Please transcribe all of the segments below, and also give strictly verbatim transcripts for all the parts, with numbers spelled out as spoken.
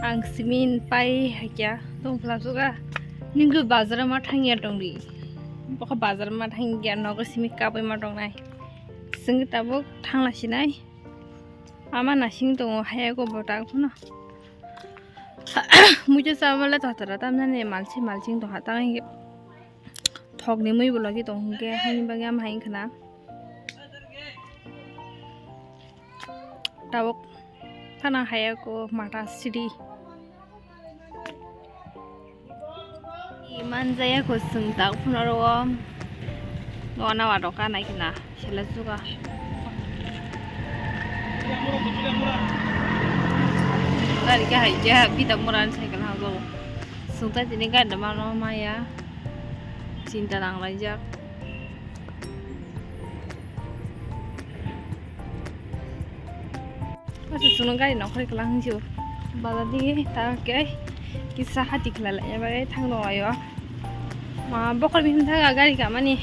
Ang simi pai hakya tong plasuk a. Ningkhe bazar ma thangya tongdi. Bokha bazar ma thangya nogo simi kabai ma tongnai. Sing tabuk thangla sinai. Ama nasing tongo haya go botak phano. Muitu sabale tatara tamnani malsi malsing tongha tang thokni mui bo logi tong hwnkhe haini bagwi ama hai wngkhana. Tabuk phano haya ko mata sidi. Manjaya ko chwng tak phano ro. Wana wa doka nai kina sela suga. Gari ka hai ja bita muran cycle ha go. Chwng ta tini gari da mano maya. Chinta nang lai jak. Asa suno gari nokhorwi kwlang hwnsi o. Bazar dige ta khe kisa hati khlai lai bai thang rw ayo. Ma bokol bihim thaga gari kamani.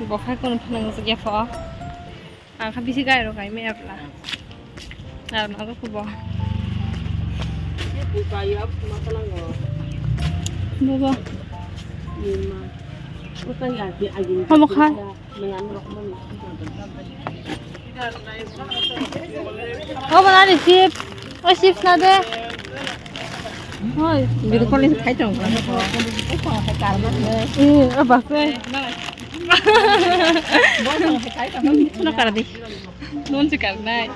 Bokhai kono phunang jakya pho. Ang kha bisi gari rok kaimai apla. Ar ma ko kubo. Bobo. Homo kha. Obo nani chips. O chips na de. Hoi. Biri college khai tong. Eh, o ba se. No kar di. Non se kar nai.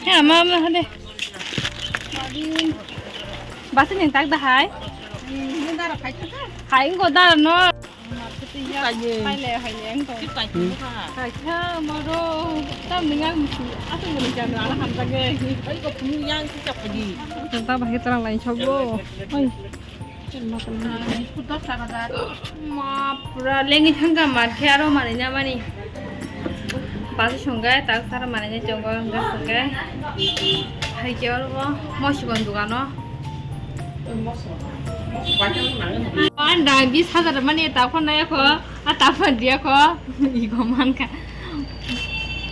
He ama ama hade. Basi ning tak da hai. Hai ngo da no. Kaisa moro tam ninga asu mani jam ala hamjage. Ai ko phunu yang si chapagi. Tang bahai tarang lain sobo. Oi. Ma pura lengi thangka mar khe aro mani na mani. Basi songge tak sara mani na chongo hingga songge. Hai khe aro mo sikon dugano. Anda bis hajar mani ta khon na yakho, a ta khon dia kho. Igo man kha.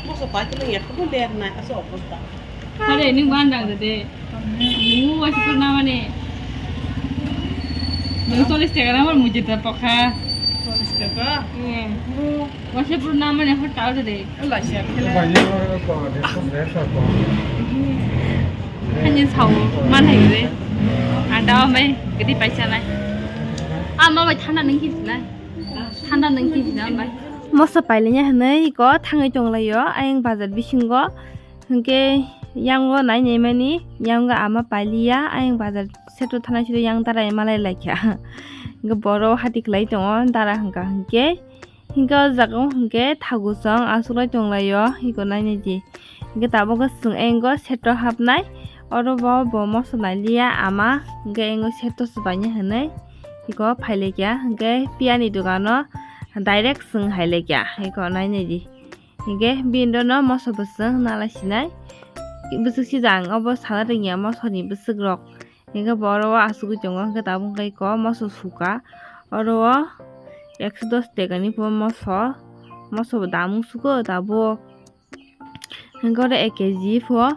Moso paitlo yakho ler na aso obosta. Hare ni ban dang de. Mu wasi pur na mani. Mu solis taka na mani mujhe ta pakha. Solis taka? Hmm. Wasi pur na mani hot ta de. Hanya sao man hai re. Ada mai gedi paisa nai. Ama bai thanda nang kis nai. Thanda nang kis nai bai. Moso pailenya hwnwi ko thangwi tonglaio ayang bazar bisingo. Hwnkhe yango nai naimani yango ama pailiya ayang bazar seto thana siro yang dara malai laikha. Hwnkhe boro hati khlai tongo dara hwnkha hwnkhe. Hingke o jaga o hingke thagu chwng achuklai tonglaio, hiko nainai di. Hingke tabuk khe chwng engo seto hapnai, oro bo bo moso nailiya ama, hingke engo seto swbaini hinui, hiko phailaikya, hingke piyani dogano direct chwng hailaikya, hiko nainai di. Hingke bini dono moso bwswk nalai sinai, bwswk sijak, obo sana rwngya mosoni bwswk rok. Hingke bo oro o asugui tongo, hingke tabuk hingke eko moso suka. Oro o ekso dos tekani bo moso, moso bo damung sugo tabuk. Hingke oro ek keji pho,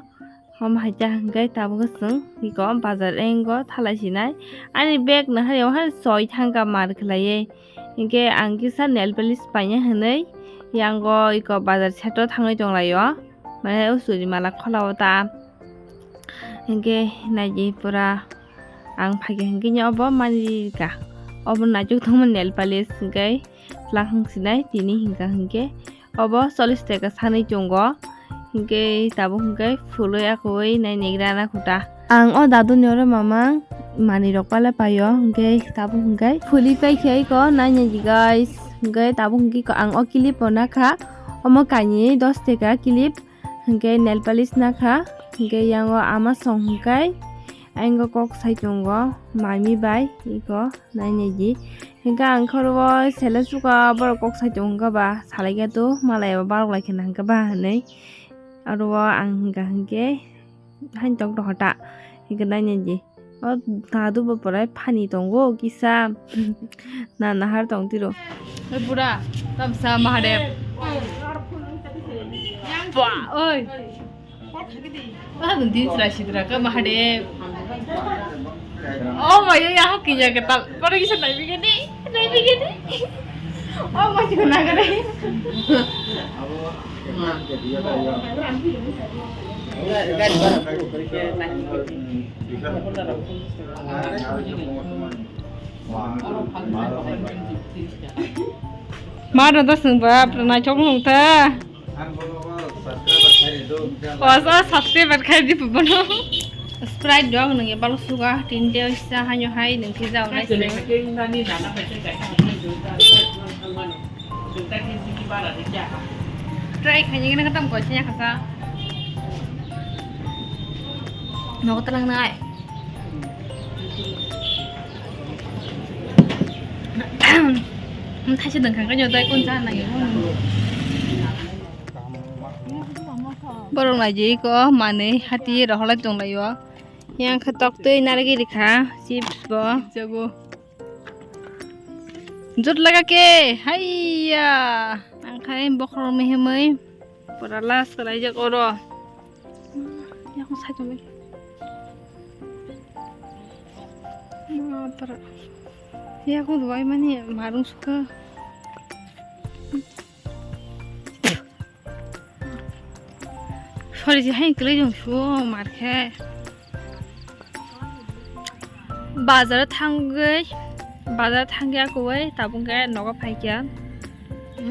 omo hai khe hingke tabuk chwng eko bazar engo thalai sinai. Ani bag no hai o hai soi thangka mar khlaiwi. Hingke ang kisa nail polish paina hinui yango eko bazar seto thangwi tonglaio. Mane o churi mala khola o ta. Hingke naidi pura ang phaikha hingke obo manrika. Obo naitok tongma nail polish hingke tlang hingsinai tini hingka hingke obo chollish taka sanwi tongo. Hingke tabuk hingke phulwi akwui nai negra na khuta. Ang o daduni oro mamang manwi rok pale paio hingke tabuk hingke phulwi paikhe aiko nai naidi guys. Hingke tabuk hingke ang o clip o nakha omo kainwi dos taka clip. Hingke nail polish nakha, hingke yango ama song hingkai, aingo kok sai tongo, mami bai, iko nainai di. Hingke ang khoro o sele suka borok kok sai tongo ba, salai khe to malai o barok lai khe nang khe ba hinui. Aro o ang hingka hingke, hain tok dohota, hingke nainai di. O dadu bo porai phani tongo kisa. Na nahar tong tiro. Oi bura, tamsa Mahadev. Ba, oi. Ah, din sra sidra ka mahade. Oh, maya ya haki ya ketal. Para kisa nai bigani, nai bigani. Oh, masih kena kena. Ma da da sung ba, pranai chok nung ta. Wasa subscriber khai di pubono. Sprite dok nung ya balu suga, tinte sa hanyo hai nung kisa ulai. Try khaini gini khatam ko sinya khasa. Nogo talang nai. Thaisa dengkha khe nyo dai kun cha nang. Borok nai je ko manui hati rohorlai tong lai o. Yang khe tok twi narigwi rikha chips bo. Jago. Jot laga ke, haiya. Ang khai bokhorok mihimwi pura last kwlaijak oro. Yakung sai tongwi. Ma pura. Yakung duai mani marung sukha. Sori je hai kwlai jong suo mar khe. Bazar o thangwi, bazar thangya kuwi tabuk khe nogo phaikya.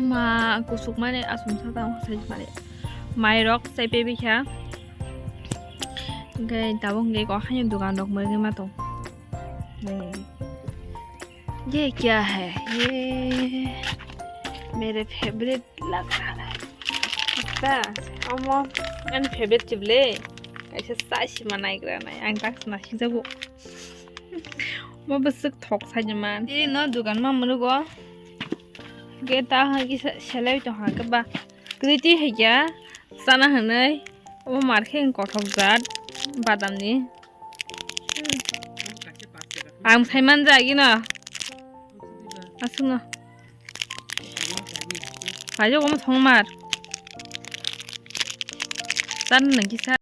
Ma kusuk mani aswk sa tang sai mani. Mai rok chai pe bikha. Hwnkhe tabuk hwnkhe kok haino dogan rok mwrwgwi ma tong. ये क्या है? ये मेरे फेवरेट लग रहा है। Ekta, omo ani favorite chible. Kaisa chai sima naigra nai, ang tak sina sijago. Mo bwswk thok saini man. Tini no dugan ma munugo. Ge ta ha ki selai to ha ke ba. Kriti hai kya sana hanai. Omo mar khe kothok jat badam ni. Ang sai man jagino. Aswkno. Paijak omo thongmar. Tan nang kisa.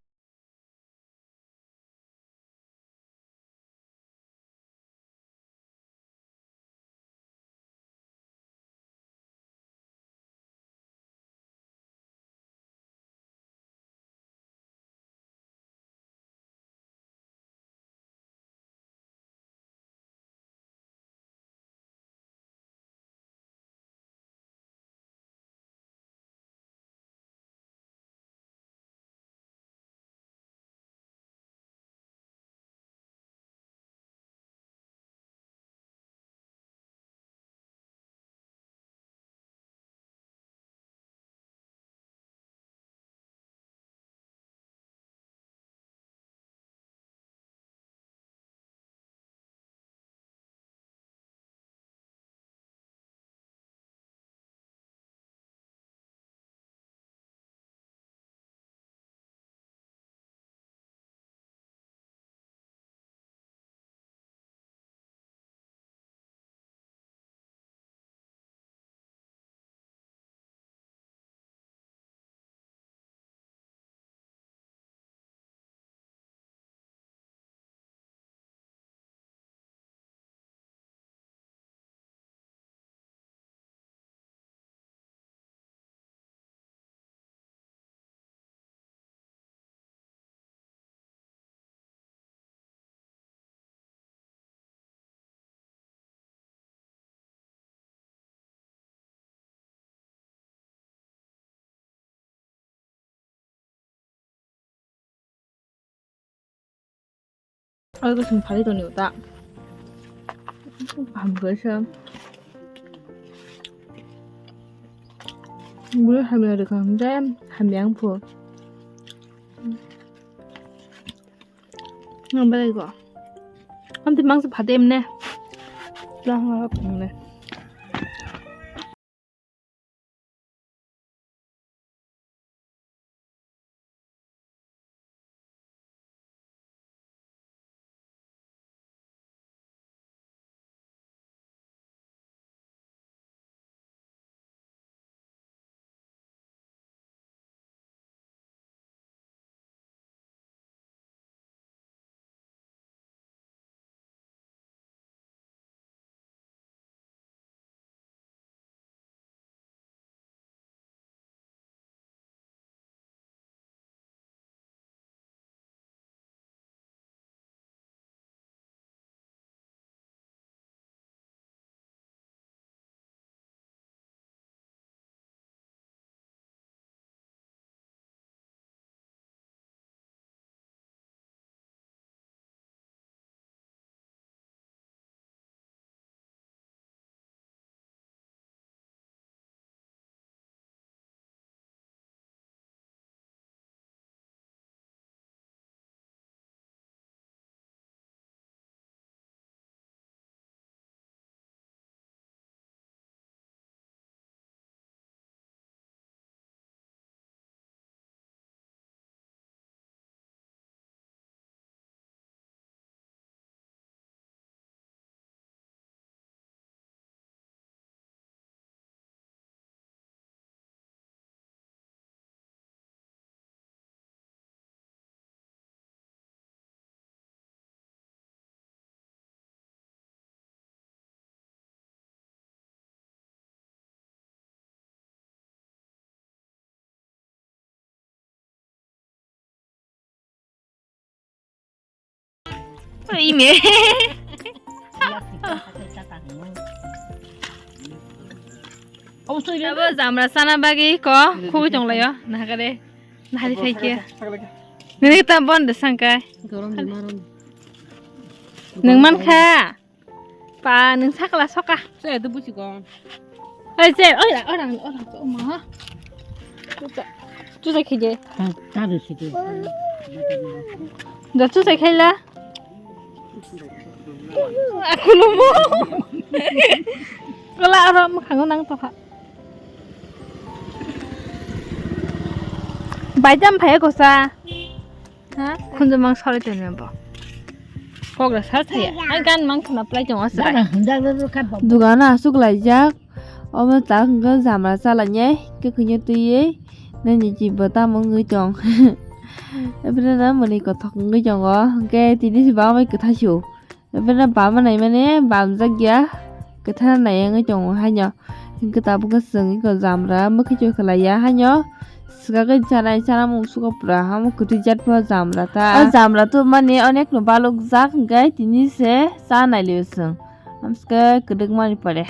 Aro to song phari toni uta. Kaham khe se. Bui hamya rwkha hwnkhe hamya wngphu. Nang belai go. Amtwi mangsa phate emne. Lang ha phungne. Ime. Abo jamra sana bagwi ko khugui tonglaio nahagade nahari phaikhe. Nini ta bon de sangkai. Nung mankha. Pa, nung sakla soka. Saya itu busi kong. Oi, je, oi, orang, orang, orang, ma. Tusa, tusa khije. Tadu situ. Da tusa khaila. Aku lumo. Kala orang mukhango nang tokha. Baijam phai kosa. Ha? Khunju mang sori tongni bo. Kok da sar thaya. Ang gan mang khna plai tong asra. Dugano asuk laijak. Omo ta hwnkhe jamra chalanye. Khe khunyo twiwi. Nini jibo tamo wngwi tong. Ebre na mwnwi kothok wngwi tongo. Hwnkhe tini se bamai kwthai sio. Bini bama naimani bamjak ya, kwthar nai wngwi tongo haino. Hwnkhe tabuk khe chwng eko jamra mwkhwi choi khlai ya haino. Swkagwi chanai chanamung sugo pura, omo kwtwi jat pho jamra ta. O jamra tubumani onek no balukjak, hwnkhe tini se cha nai lio chwng. Amswkhe kwdwkmani pore.